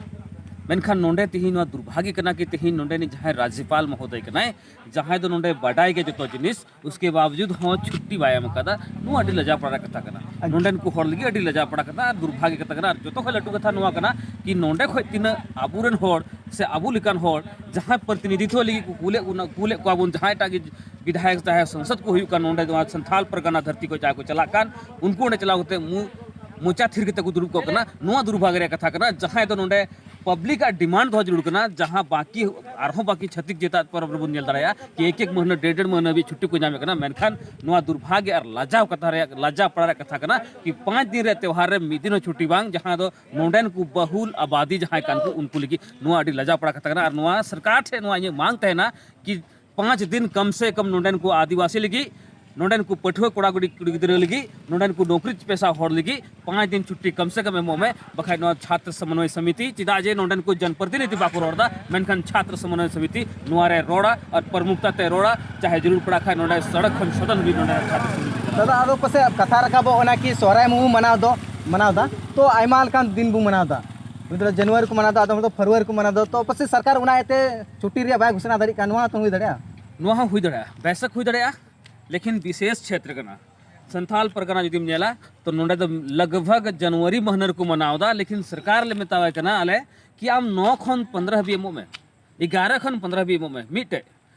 ᱢᱮᱱᱠᱷᱟᱱ ᱱᱚᱰᱮ ᱛᱮᱦᱮᱧ ᱱᱚᱣᱟ ᱫᱩᱨᱵᱷᱟᱜᱽ ᱠᱟᱱᱟ ᱠᱤ ᱛᱮᱦᱮᱧ ᱱᱚᱰᱮᱱᱤᱡ ᱡᱟᱦᱟᱸᱭ ᱨᱟᱡᱽᱡᱚᱯᱟᱞ ᱢᱚᱦᱳᱫᱚᱭ ᱠᱟᱱᱟᱭ, ᱡᱟᱦᱟᱸᱭ ᱫᱚ ᱱᱚᱰᱮ ᱵᱟᱰᱟᱭ ᱜᱮ ᱡᱚᱛᱚ ᱡᱤᱱᱤᱥ, ᱩᱥᱠᱮ ᱵᱟᱣᱡᱩᱫ ᱦᱚᱸ ᱪᱷᱩᱴᱴᱤ ᱵᱟᱭ ᱮᱢ ᱟᱠᱟᱫᱟ᱾ ᱱᱚᱣᱟ ᱟᱹᱰᱤ ᱞᱟᱡᱟᱣ ᱯᱟᱲᱟ ᱨᱮᱭᱟᱜ ᱠᱟᱛᱷᱟ ᱠᱟᱱᱟ᱾ ᱟᱪᱪᱷᱟ᱾ ᱱᱚᱰᱮᱱ ᱠᱚ ᱦᱚᱲ ᱞᱟᱹᱜᱤᱫ ᱟᱹᱰᱤ ᱞᱟᱡᱟᱣ ᱯᱟᱲᱟ ᱠᱟᱛᱷᱟ ᱟᱨ ᱫᱩᱨᱵᱷᱟᱜᱽ ᱠᱟᱛᱷᱟ ᱠᱟᱱᱟ᱾ ᱟᱨ ᱡᱚᱛᱚ ᱠᱷᱚᱱ ᱞᱟᱹᱴᱩ ᱠᱟᱛᱷᱟ ᱱᱚᱣᱟ ᱠᱟᱱᱟ ᱠᱤ ᱱᱚᱰᱮ ᱠᱷᱚᱱ ᱛᱤᱱᱟᱹᱜ ᱟᱵᱚᱨᱮᱱ ᱦᱚᱲ ᱥᱮ ᱟᱵᱚ ᱞᱮᱠᱟᱱ ᱦᱚᱲ ᱡᱟᱦᱟᱸᱭ ᱯᱨᱚᱛᱤᱱᱤᱫᱷᱤᱛᱣᱚ ᱞᱟᱹᱜᱤᱫ ᱠᱚ ᱠᱩᱞᱮᱫ ᱵᱚᱱᱟ, ᱠᱩᱞᱮᱫ ᱠᱚᱣᱟ ᱵᱚᱱ, ᱡᱟᱦᱟᱸᱭ ᱴᱟᱜ ᱜᱮ ᱵᱤᱫᱷᱟᱭᱚᱠ ᱪᱟᱦᱮ ᱥᱚᱝᱥᱚᱫ ᱠᱚ ᱦᱩᱭᱩᱜ ᱠᱟᱱ, ᱱᱚᱰᱮ ᱱᱚᱣᱟ ᱥᱟᱱᱛᱷᱟᱞ ᱯᱟᱨᱜᱟᱱᱟ ᱫᱷᱟᱹᱨᱛᱤ ᱠᱷᱚᱱ ᱡᱟᱦᱟᱸᱭ ᱠᱚ ᱪᱟᱞᱟᱜ ᱠᱟᱱ, ᱩᱱᱠᱩ ᱚᱸᱰᱮ ᱪᱟᱞᱟᱣ ᱠᱟᱛᱮ ᱢᱩ-, ᱢᱚᱪᱟ ᱛᱷᱤᱨ ᱠᱟᱛᱮ ᱠᱚ ᱫᱩᱲᱩᱵ ᱠᱚᱜ ᱠᱟᱱᱟ᱾ ᱱᱚᱣᱟ ᱫᱩᱨᱵᱷᱟᱜᱽ ᱨᱮᱭᱟᱜ ᱠᱟᱛᱷᱟ ᱠᱟᱱᱟ, ᱡᱟᱦᱟᱸᱭ ᱫᱚ ᱱᱚᱰᱮ ᱯᱟᱵᱽᱞᱤᱠ ᱟᱜ ᱰᱤᱢᱟᱱᱰ ᱫᱚᱦᱚ ᱡᱟᱹᱨᱩᱲ ᱠᱟᱱᱟ, ᱡᱟᱦᱟᱸ ᱵᱟᱹᱠᱤ, ᱟᱨᱦᱚᱸ ᱵᱟᱹᱠᱤ ᱪᱷᱟᱹᱛᱤᱠ ᱡᱟᱹᱛᱟᱜ ᱯᱚᱨᱚᱵᱽ ᱨᱮᱵᱚᱱ ᱧᱮᱞ ᱫᱟᱲᱮᱭᱟᱜᱼᱟ ᱠᱤ ᱮᱠ ᱮᱠ ᱢᱟᱹᱦᱱᱟᱹ, ᱰᱮᱲ ᱰᱮᱲ ᱢᱟᱹᱦᱱᱟᱹ ᱦᱟᱹᱵᱤᱡ ᱪᱷᱩᱴᱤ ᱠᱚ ᱧᱟᱢᱮᱫ ᱠᱟᱱᱟ, ᱢᱮᱱᱠᱷᱟᱱ ᱱᱚᱣᱟ ᱫᱩᱨᱵᱷᱟᱜᱽ ᱟᱨ ᱞᱟᱡᱟᱣ ᱠᱟᱛᱷᱟ ᱨᱮᱭᱟᱜ, ᱞᱟᱡᱟᱣ ᱯᱟᱲᱟ ᱨᱮᱭᱟᱜ ᱠᱟᱛᱷᱟ ᱠᱟᱱᱟ ᱠᱤ ᱯᱟᱸᱪ ᱫᱤᱱ ᱨᱮ ᱛᱮᱣᱦᱟᱨ ᱨᱮ ᱢᱤᱫ ᱫᱤᱱ ᱦᱚᱸ ᱪᱷᱩᱴᱤ ᱵᱟᱝ, ᱡᱟᱦᱟᱸ ᱫᱚ ᱱᱚᱰᱮᱱ ᱠᱚ ᱵᱟᱦᱩᱞ ᱟᱵᱟᱫᱤ ᱡᱟᱦᱟᱸᱭ ᱠᱟᱱ ᱠᱚ ᱩᱱᱠᱩ ᱞᱟᱹᱜᱤᱫ ᱱᱚᱣᱟ ᱟᱹᱰᱤ ᱞᱟᱡᱟᱣ ᱯᱟᱲᱟ ᱠᱟᱛᱷᱟ ᱠᱟᱱᱟ᱾ ᱟᱨ ᱱᱚᱣᱟ ᱥᱚᱨᱠᱟᱨ ᱴᱷᱮᱱ ᱱᱚᱣᱟ ᱤᱧᱟᱹᱜ ᱢᱟᱝ ᱛᱟᱦᱮᱱᱟ ᱠᱤ ᱯᱟᱸᱪ ᱫᱤᱱ ᱠᱚᱢ ᱥᱮ ᱠᱚᱢ ᱱᱚᱰᱮᱱ ᱠᱚ ᱟᱹᱫᱤᱵᱟᱹᱥᱤ ᱞᱟᱹᱜᱤᱫ, ᱱᱚᱰᱮᱱ ᱠᱚ ᱯᱟᱹᱴᱷᱩᱣᱟᱹ ᱠᱚᱲᱟ ᱠᱩᱲᱤ, ᱠᱩᱲᱤ ᱜᱤᱫᱽᱨᱟᱹ ᱞᱟᱹᱜᱤᱫ, ᱱᱚᱰᱮᱱ ᱠᱚ ᱱᱚᱠᱨᱤ ᱯᱮᱥᱟ ᱦᱚᱲ ᱞᱟᱹᱜᱤᱫ ᱯᱟᱸᱪ ᱫᱤᱱ ᱪᱷᱩᱴᱴᱤ ᱠᱚᱢ ᱥᱮ ᱠᱚᱢ ᱮᱢᱚᱜ ᱢᱮ, ᱵᱟᱠᱷᱟᱡ ᱱᱚᱣᱟ ᱪᱷᱟᱛᱨᱚ ᱥᱚᱢᱚᱱᱚᱭ ᱥᱚᱢᱤᱛᱤ, ᱪᱮᱫᱟᱜ ᱡᱮ ᱱᱚᱰᱮᱱ ᱠᱚ ᱡᱚᱱᱯᱨᱚᱛᱤᱱᱤᱫᱷᱤ ᱵᱟᱠᱚ ᱨᱚᱲ ᱮᱫᱟ, ᱢᱮᱱᱠᱷᱟᱱ ᱪᱷᱟᱛᱨᱚ ᱥᱚᱢᱚᱱᱚᱭ ᱥᱚᱢᱤᱛᱤ ᱱᱚᱣᱟ ᱨᱮ ᱨᱚᱲᱟ ᱟᱨ ᱯᱨᱚᱢᱩᱠᱷᱛᱟ ᱛᱮ ᱨᱚᱲᱟ, ᱪᱟᱦᱮ ᱡᱟᱹᱨᱩᱲ ᱯᱟᱲᱟ ᱠᱷᱟᱡ ᱱᱚᱰᱮ ᱥᱚᱲᱚᱠ ᱠᱷᱚᱱ ᱥᱚᱫᱚᱱ ᱦᱟᱹᱵᱤᱡ ᱱᱚᱰᱮ ᱪᱷᱟᱛᱨᱚ ᱥᱚᱢᱤᱛᱤ ᱪᱟᱞᱟᱜ᱾ ᱫᱟᱫᱟ, ᱟᱫᱚ ᱯᱟᱥᱮᱡ ᱠᱟᱛᱷᱟ ᱨᱟᱠᱟᱵᱚᱜ ᱚᱱᱟ ᱠᱤ ᱥᱚᱦᱨᱟᱭ ᱢᱟᱵᱚ ᱢᱟᱱᱟᱣ ᱫᱚ, ᱢᱟᱱᱟᱣ ᱫᱟ, ᱛᱚ ᱟᱭᱢᱟ ᱞᱮᱠᱟᱱ ᱫᱤᱱ ᱵᱚ ᱢᱟᱱᱟᱣ ᱫᱟ, ᱢᱤᱫ ᱫᱚ ᱡᱟᱱᱩᱣᱟᱨᱤ ᱠᱚ ᱢᱟᱱᱟᱣ ᱫᱟ, ᱟᱫᱚᱢ ᱫᱚ ᱯᱷᱮᱵᱽᱨᱩᱣᱟᱨᱤ ᱠᱚ ᱢᱟᱱᱟᱣ ᱫᱟ, ᱛᱚ ᱯᱟᱥᱮᱡ ᱥᱚᱨᱠᱟᱨ ᱚᱱᱟ ᱤᱭᱟᱹᱛᱮ ᱪᱷᱩᱴᱤ ᱨᱮᱭᱟᱜ ᱵᱟᱭ ᱜᱷᱳᱥᱚᱱᱟ ᱫᱟᱲᱮᱭᱟᱜ ᱠᱟᱱᱟ, ᱱᱚᱣᱟ ᱛᱚ ᱦᱩᱭ ᱫᱟᱲᱮᱭᱟᱜᱼᱟ? ᱱᱚᱣᱟ ᱦᱚᱸ ᱦᱩᱭ ᱫᱟᱲᱮᱭᱟᱜᱼᱟ, ᱵᱮᱥᱮᱠ ᱦᱩᱭ ᱫᱟᱲᱮᱭᱟᱜᱼᱟ, ᱞᱮᱠᱤᱱ ᱵᱤᱥᱮᱥ ᱪᱷᱮᱛᱨᱚ ᱠᱟᱱᱟ᱾ ᱥᱟᱱᱛᱷᱟᱞ ᱯᱟᱨᱜᱟᱱᱟ ᱡᱩᱫᱤᱢ ᱧᱮᱞᱟ ᱛᱚ ᱱᱚᱰᱮ ᱫᱚ ᱞᱟᱜᱽᱵᱷᱟᱜᱽ ᱡᱟᱱᱩᱣᱟᱨᱤ ᱢᱟᱹᱦᱱᱟᱹ ᱨᱮᱠᱚ ᱢᱟᱱᱟᱣ ᱮᱫᱟ, ᱞᱮᱠᱤᱱ ᱥᱚᱨᱠᱟᱨ ᱞᱮ ᱢᱮᱛᱟᱣᱟᱭ ᱠᱟᱱᱟ ᱟᱞᱮ ᱠᱤ ᱟᱢ ᱱᱚ ᱠᱷᱚᱱ ᱯᱚᱱᱫᱽᱨᱚ ᱦᱟᱹᱵᱤᱡ ᱮᱢᱚᱜ ᱢᱮ, ᱮᱜᱟᱨᱚ ᱠᱷᱚᱱ ᱯᱚᱱᱫᱽᱨᱚ ᱦᱟᱹᱵᱤᱡ ᱮᱢᱚᱜ ᱢᱮ, ᱢᱤᱫᱴᱮᱡ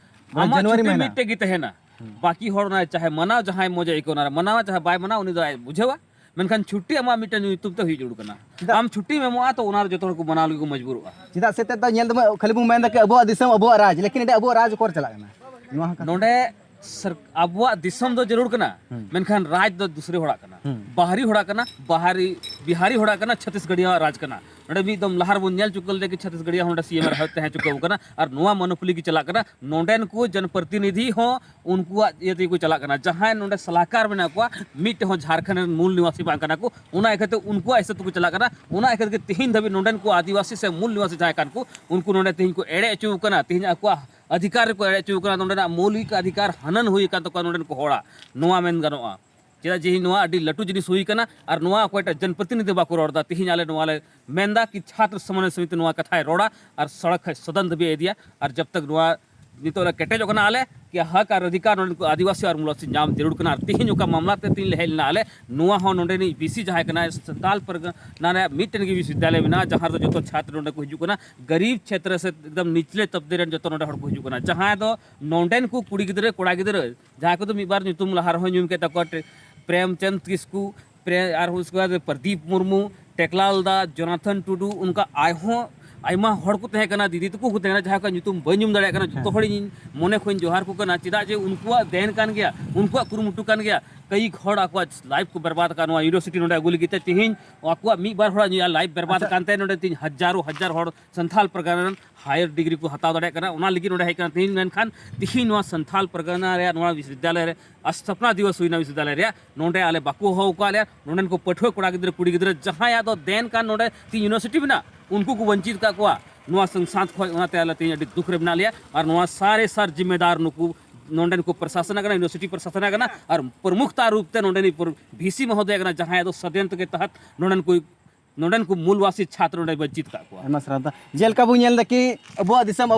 ᱢᱟᱱᱮ ᱟᱢᱟᱜ ᱡᱟᱱᱩᱣᱟᱨᱤ ᱪᱷᱩᱴᱤ ᱢᱟᱹᱦᱱᱟᱹ᱾ ᱢᱤᱫᱴᱮᱡ ᱜᱮ ᱛᱟᱦᱮᱱᱟ᱾ ᱦᱩᱸ᱾ ᱵᱟᱠᱤ ᱦᱚᱲ ᱚᱱᱟ ᱪᱟᱦᱮ ᱢᱟᱱᱟᱣ, ᱡᱟᱦᱟᱸᱭ ᱢᱚᱡᱟ ᱟᱹᱭᱠᱟᱹᱣ ᱚᱱᱟ ᱨᱮ ᱢᱟᱱᱟᱣᱟ, ᱡᱟᱦᱟᱸᱭ ᱵᱟᱭ ᱢᱟᱱᱟᱣ ᱩᱱᱤ ᱫᱚ ᱟᱡ ᱵᱩᱡᱷᱟᱹᱣᱟ᱾ ᱢᱮᱱᱠᱷᱟᱱ ᱪᱷᱩᱴᱤ ᱟᱢᱟᱜ ᱢᱤᱫᱴᱮᱱ ᱧᱩᱛᱩᱢ ᱛᱮ ᱦᱩᱭ ᱡᱟᱹᱨᱩᱲ ᱠᱟᱱᱟ᱾ ᱪᱮᱫᱟᱜ? ᱟᱢ ᱪᱷᱩᱴᱤᱢ ᱮᱢᱚᱜᱼᱟ, ᱛᱚ ᱚᱱᱟ ᱨᱮ ᱡᱚᱛᱚ ᱦᱚᱲ ᱠᱚ ᱢᱟᱱᱟᱣ ᱞᱟᱹᱜᱤᱫ ᱠᱚ ᱢᱚᱡᱽᱵᱩᱨᱚᱜᱼᱟ᱾ ᱪᱮᱫᱟᱜ ᱥᱮ ᱛᱮᱫ ᱫᱚ ᱧᱮᱞ ᱫᱚ ᱠᱷᱟᱹᱞᱤ ᱵᱚᱱ ᱢᱮᱱ ᱮᱫᱟ ᱠᱤ ᱟᱵᱚᱣᱟᱜ ᱫᱤᱥᱚᱢ, ᱟᱵᱚᱣᱟᱜ ᱨᱟᱡᱽ, ᱞᱮᱠᱤᱱ ᱮᱴᱟᱜ ᱟᱵᱚᱣᱟᱜ ᱨᱟᱡᱽ ᱚᱠᱚᱨ ᱪᱟᱞᱟᱜ ᱠᱟᱱᱟ? ᱱᱚᱣᱟ ᱦᱚᱸ ᱠᱟᱛᱷᱟ᱾ ᱱᱚᱰᱮ ᱥᱟᱨ-, ᱟᱵᱚᱣᱟᱜ ᱫᱤᱥᱚᱢ ᱫᱚ ᱡᱟᱹᱨᱩᱲ ᱠᱟᱱᱟ, ᱦᱩᱸ᱾ ᱢᱮᱱᱠᱷᱟᱱ ᱨᱟᱡᱽ ᱫᱚ ᱫᱩᱥᱨᱟᱹ ᱦᱚᱲᱟᱜ ᱠᱟᱱᱟ᱾ ᱦᱩᱸ᱾ ᱵᱟᱦᱨᱤ ᱦᱚᱲᱟᱜ ᱠᱟᱱᱟ, ᱵᱟᱦᱨᱤ, ᱵᱤᱦᱟᱨᱤ ᱦᱚᱲᱟᱜ ᱠᱟᱱᱟ, ᱪᱷᱚᱛᱤᱥᱜᱟᱲᱤᱭᱟᱜ ᱨᱟᱡᱽ ᱠᱟᱱᱟ᱾ ᱱᱚᱰᱮ ᱢᱤᱫ ᱫᱚᱢ ᱞᱟᱦᱟ ᱨᱮᱵᱚᱱ ᱧᱮᱞ ᱪᱩᱠᱟᱹ ᱞᱮᱫᱟ ᱠᱤ ᱪᱷᱚᱛᱤᱥᱜᱟᱲᱤᱭᱟ ᱦᱚᱸ ᱱᱚᱰᱮ ᱥᱤ ᱮᱢ ᱟᱨ ᱦᱚᱸ ᱛᱟᱦᱮᱸ ᱪᱩᱠᱟᱹᱣ ᱠᱟᱱᱟ, ᱟᱨ ᱱᱚᱣᱟ ᱢᱚᱱᱳᱯᱚᱞᱤ ᱜᱮ ᱪᱟᱞᱟᱜ ᱠᱟᱱᱟ᱾ ᱱᱚᱰᱮᱱ ᱠᱚ ᱡᱚᱱᱯᱨᱚᱛᱤᱱᱤᱫᱷᱤ ᱦᱚᱸ ᱩᱱᱠᱩᱣᱟᱜ ᱤᱭᱟᱹ ᱛᱮᱜᱮ ᱠᱚ ᱪᱟᱞᱟᱜ ᱠᱟᱱᱟ᱾ ᱡᱟᱦᱟᱸᱭ ᱱᱚᱰᱮ ᱥᱟᱞᱟᱦᱠᱟᱨ ᱢᱮᱱᱟᱜ ᱠᱚᱣᱟ, ᱢᱤᱫᱴᱮᱱ ᱦᱚᱸ ᱡᱷᱟᱲᱠᱷᱚᱸᱰ ᱨᱮᱱ ᱢᱩᱞ ᱱᱤᱣᱟᱥᱤ ᱵᱟᱝ ᱠᱟᱱᱟ ᱠᱚ, ᱚᱱᱟ ᱤᱠᱷᱟᱹᱛᱮ ᱩᱱᱠᱩᱣᱟᱜ ᱦᱤᱥᱟᱹᱵ ᱛᱮᱠᱚ ᱪᱟᱞᱟᱜ ᱠᱟᱱᱟ᱾ ᱚᱱᱟ ᱤᱠᱷᱟᱹᱛᱮ ᱛᱮᱦᱮᱧ ᱫᱷᱟᱹᱵᱤᱡ ᱱᱚᱰᱮᱱ ᱠᱚ ᱟᱹᱫᱤᱵᱟᱹᱥᱤ ᱥᱮ ᱢᱩᱞ ᱱᱤᱣᱟᱥᱤ ᱡᱟᱦᱟᱸᱭ ᱠᱟᱱ ᱠᱚ, ᱩᱱᱠᱩ ᱱᱚᱰᱮ ᱛᱮᱦᱮᱧ ᱠᱚ ᱮᱲᱮ ᱦᱚᱪᱚ ᱠᱟᱱᱟ, ᱛᱮᱦᱮᱧ ᱟᱠᱚᱣᱟᱜ ᱚᱫᱷᱤᱠᱟᱨ ᱨᱮᱠᱚ ᱮᱲᱮ ᱦᱚᱪᱚ ᱠᱟᱱᱟ, ᱱᱚᱰᱮᱱᱟᱜ ᱢᱳᱣᱞᱤᱠ ᱚᱫᱷᱤᱠᱟᱨ ᱦᱟᱱᱟᱱ ᱦᱩᱭ ᱟᱠᱟᱱ ᱛᱟᱠᱚᱣᱟ ᱱᱚᱰᱮᱱ ᱠᱚ ᱦᱚᱲᱟᱜ, ᱱᱚᱣᱟ ᱢᱮᱱ ᱜᱟᱱᱚᱜᱼᱟ᱾ ᱪᱮᱫᱟᱜ ᱡᱮ ᱱᱚᱣᱟ ᱟᱹᱰᱤ ᱞᱟᱹᱴᱩ ᱡᱤᱱᱤᱥ ᱦᱩᱭ ᱠᱟᱱᱟ, ᱟᱨ ᱱᱚᱣᱟ ᱚᱠᱚᱭᱴᱟᱜ ᱡᱚᱱᱯᱨᱚᱛᱤᱱᱤᱫᱷᱤ ᱵᱟᱠᱚ ᱨᱚᱲ ᱮᱫᱟ᱾ ᱛᱮᱦᱮᱧ ᱟᱞᱮ ᱱᱚᱣᱟ ᱞᱮ ᱢᱮᱱᱫᱟ ᱠᱤ ᱪᱷᱟᱛᱨ ᱥᱚᱢᱢᱟᱱ ᱥᱚᱢᱤᱛᱤ ᱱᱚᱣᱟ ᱠᱟᱛᱷᱟᱭ ᱨᱚᱲᱟ ᱟᱨ ᱥᱚᱲᱚᱠ ᱠᱷᱚᱡ ᱥᱚᱫᱚᱱ ᱫᱷᱟᱹᱵᱤᱡ ᱮ ᱤᱫᱤᱭᱟ, ᱟᱨ ᱡᱟᱵ ᱛᱟᱠ ᱱᱚᱣᱟ ᱱᱤᱛᱚᱜ ᱞᱮ ᱠᱮᱴᱮᱡᱚᱜ ᱠᱟᱱᱟ ᱟᱞᱮ ᱠᱤ ᱦᱚᱠ ᱟᱨ ᱚᱫᱷᱤᱠᱟᱨ ᱱᱚᱰᱮ ᱠᱚ ᱟᱹᱫᱤᱵᱟᱹᱥᱤ ᱟᱨ ᱢᱩᱞᱟᱥᱤ ᱧᱟᱢ ᱡᱟᱹᱨᱩᱲ ᱠᱟᱱᱟ᱾ ᱟᱨ ᱛᱮᱦᱮᱧ ᱚᱠᱟ ᱢᱟᱢᱞᱟ ᱛᱮ ᱛᱮᱦᱮᱧ ᱞᱮ ᱦᱮᱡ ᱞᱮᱱᱟ ᱟᱞᱮ, ᱱᱚᱣᱟ ᱦᱚᱸ ᱱᱚᱰᱮᱱᱤᱡ ᱵᱤᱥᱤ ᱡᱟᱦᱟᱸᱭ ᱠᱟᱱᱟᱭ, ᱥᱟᱱᱛᱟᱞ ᱯᱟᱨᱜᱟᱱᱟ ᱨᱮᱭᱟᱜ ᱢᱤᱫᱴᱮᱱ ᱜᱮ ᱵᱤᱥᱣᱚᱵᱤᱫᱽᱫᱟᱞᱚᱭ ᱢᱮᱱᱟᱜᱼᱟ, ᱡᱟᱦᱟᱸ ᱨᱮᱫᱚ ᱡᱚᱛᱚ ᱪᱷᱟᱛᱨ ᱱᱚᱰᱮ ᱠᱚ ᱦᱤᱡᱩᱜ ᱠᱟᱱᱟ, ᱜᱟᱨᱤᱵ ᱪᱷᱮᱛᱨᱚ ᱥᱮ ᱮᱠᱫᱚᱢ ᱱᱤᱪᱞᱮ ᱛᱚᱵᱫᱮ ᱨᱮᱱ ᱡᱚᱛᱚ ᱱᱚᱰᱮ ᱦᱚᱲ ᱠᱚ ᱦᱤᱡᱩᱜ ᱠᱟᱱᱟ, ᱡᱟᱦᱟᱸᱭ ᱫᱚ ᱱᱚᱰᱮᱱ ᱠᱚ ᱠᱩᱲᱤ ᱜᱤᱫᱽᱨᱟᱹ ᱠᱚᱲᱟ ᱜᱤᱫᱽᱨᱟᱹ ᱡᱟᱦᱟᱸᱭ ᱠᱚᱫᱚ ᱢᱤᱫ ᱵᱟᱨ ᱧᱩᱛᱩᱢ ᱞᱟᱦᱟ ᱨᱮᱦᱚᱸ ᱧᱩᱢ ᱠᱮᱫ ᱛᱟᱠᱚᱣᱟ, ᱴᱮ-, ᱯᱨᱮᱢᱪᱟᱸᱫᱽ ᱠᱤᱥᱠᱩ, ᱯᱨᱮ-, ᱟᱨ ᱩᱥᱠᱮ ᱵᱟᱫ ᱯᱨᱚᱫᱤᱯ ᱢᱩᱨᱢᱩ, ᱴᱮᱠᱞᱟᱞ ᱫᱟ, ᱡᱚᱱᱟᱛᱷᱚᱱ ᱴᱩᱰᱩ, ᱚᱱᱠᱟ ᱟᱨᱦᱚᱸ ᱟᱭᱢᱟ ᱦᱚᱲ ᱠᱚ ᱛᱟᱦᱮᱸ ᱠᱟᱱᱟ, ᱫᱤᱫᱤ ᱛᱟᱠᱚ ᱠᱚ ᱛᱟᱦᱮᱸ ᱠᱟᱱᱟ, ᱡᱟᱦᱟᱸ ᱠᱚᱣᱟᱜ ᱧᱩᱛᱩᱢ ᱵᱟᱹᱧ ᱧᱩᱢ ᱫᱟᱲᱮᱭᱟᱜ ᱠᱟᱱᱟ᱾ ᱡᱚᱛᱚ ᱦᱮᱸ᱾ ᱦᱚᱲᱤᱧ ᱢᱚᱱᱮ ᱠᱷᱚᱱ ᱡᱚᱦᱟᱨ ᱠᱚ ᱠᱟᱱᱟ, ᱪᱮᱫᱟᱜ ᱡᱮ ᱩᱱᱠᱩᱣᱟᱜ ᱫᱮᱱ ᱠᱟᱱ ᱜᱮᱭᱟ, ᱩᱱᱠᱩᱣᱟᱜ ᱠᱩᱨᱩᱢᱩᱴᱩ ᱠᱟᱱ ᱜᱮᱭᱟ᱾ ᱠᱟᱹᱭᱤᱠ ᱦᱚᱲ ᱟᱠᱚᱣᱟᱜ life ᱠᱚ ᱵᱮᱨᱵᱟᱫ ᱟᱠᱟᱫ ᱱᱚᱣᱟ university ᱱᱚᱰᱮ ᱟᱹᱜᱩ ᱞᱟᱹᱜᱤᱫ ᱛᱮ᱾ ᱛᱮᱦᱮᱧ ᱟᱠᱚᱣᱟᱜ ᱢᱤᱫ ᱵᱟᱨ ᱦᱚᱲᱟᱜ ᱧᱩ-, life ᱵᱮᱨᱵᱟᱫ ᱟᱪᱪᱷᱟ᱾ ᱟᱠᱟᱱ ᱛᱮ ᱱᱚᱰᱮ ᱛᱮᱦᱮᱧ ᱦᱟᱡᱟᱨᱚ ᱦᱟᱡᱟᱨ ᱦᱚᱲ ᱥᱟᱱᱛᱷᱟᱞ ᱯᱟᱨᱜᱟᱱᱟ ᱨᱮᱱ higher degree ᱠᱚ ᱦᱟᱛᱟᱣ ᱫᱟᱲᱮᱭᱟᱜ ᱠᱟᱱᱟ᱾ ᱚᱱᱟ ᱞᱟᱹᱜᱤᱫ ᱱᱚᱰᱮ ᱦᱮᱡ ᱠᱟᱱᱟ᱾ ᱛᱮᱦᱮᱧ ᱢᱮᱱᱠᱷᱟᱱ ᱛᱮᱦᱮᱧ ᱱᱚᱣᱟ ᱥᱟᱱᱛᱷᱟᱞ ᱯᱟᱨᱜᱟᱱᱟ ᱨᱮᱭᱟᱜ ᱱᱚᱣᱟ ᱵᱤᱥᱣᱚᱵᱤᱫᱽᱫᱟᱞᱚᱭ ᱨᱮ ᱥᱛᱷᱟᱯᱚᱱᱟ ᱫᱤᱵᱚᱥ ᱦᱩᱭᱱᱟ ᱵᱤᱥᱣᱚᱵᱤᱫᱽᱫᱟᱞᱚᱭ ᱨᱮᱭᱟᱜ, ᱱᱚᱰᱮ ᱟᱞᱮ ᱵᱟᱠᱚ ᱦᱚᱦᱚ ᱟᱠᱟᱫ ᱞᱮᱭᱟ᱾ ᱱᱚᱰᱮᱱ ᱠᱚ ᱯᱟᱹᱴᱷᱩᱣᱟᱹ ᱠᱚᱲᱟ ᱜᱤᱫᱽᱨᱟᱹ ᱠᱩᱲᱤ ᱜᱤᱫᱽᱨᱟᱹ ᱡᱟᱦᱟᱸᱭᱟᱜ ᱫᱚ ᱫᱮᱱ ᱠᱟᱱ ᱱᱚᱰᱮ ᱛᱮᱦᱮᱧ university ᱢᱮᱱᱟᱜ, ᱩᱱᱠᱩ ᱠᱚ ᱵᱚᱧᱪᱤᱛ ᱠᱟᱜ ᱠᱚᱣᱟ ᱱᱚᱣᱟ ᱥᱚᱝᱥᱟᱫ ᱠᱷᱚᱱ᱾ ᱚᱱᱟᱛᱮ ᱟᱞᱮ ᱛᱮᱦᱮᱧ ᱟᱹᱰᱤ ᱫᱩᱠ ᱨᱮ ᱢᱮᱱᱟᱜ ᱞᱮᱭᱟ᱾ ᱟᱨ ᱱᱚᱣᱟ ᱥᱟᱨᱮ ᱥᱟᱨ ᱡᱤᱢᱢᱮᱫᱟᱨ ᱱᱩᱠᱩ ᱱᱚᱰᱮᱱ ᱠᱚ ᱯᱨᱚᱥᱟᱥᱚᱱ ᱠᱟᱱᱟ, university ᱯᱨᱚᱥᱟᱥᱚᱱ ᱠᱟᱱᱟ, ᱟᱨ ᱯᱨᱚᱢᱩᱠᱷᱛᱟ ᱨᱩᱯ ᱛᱮ ᱱᱚᱰᱮᱱᱤᱡ ᱯᱨᱚ-, ᱵᱷᱤᱥᱤ ᱢᱚᱦᱳᱫᱚᱭ ᱠᱟᱱᱟ, ᱡᱟᱦᱟᱸᱭ ᱫᱚ ᱥᱚᱫᱭᱚᱱᱛᱨᱚ ᱠᱮ ᱛᱟᱦᱟᱛ ᱱᱚᱰᱮᱱ ᱠᱚ, ᱱᱚᱰᱮᱱ ᱠᱚ ᱢᱩᱞᱣᱟᱥᱤ ᱪᱷᱟᱛᱨᱚ ᱱᱚᱰᱮ ᱵᱚᱧᱪᱤᱛ ᱠᱟᱜ ᱠᱚᱣᱟ᱾ ᱟᱭᱢᱟ ᱥᱟᱨᱦᱟᱣ᱾ ᱡᱮᱞᱮᱠᱟ ᱵᱚᱱ ᱧᱮᱞ ᱮᱫᱟ ᱠᱤ ᱟᱵᱚᱣᱟᱜ ᱫᱤᱥᱚᱢ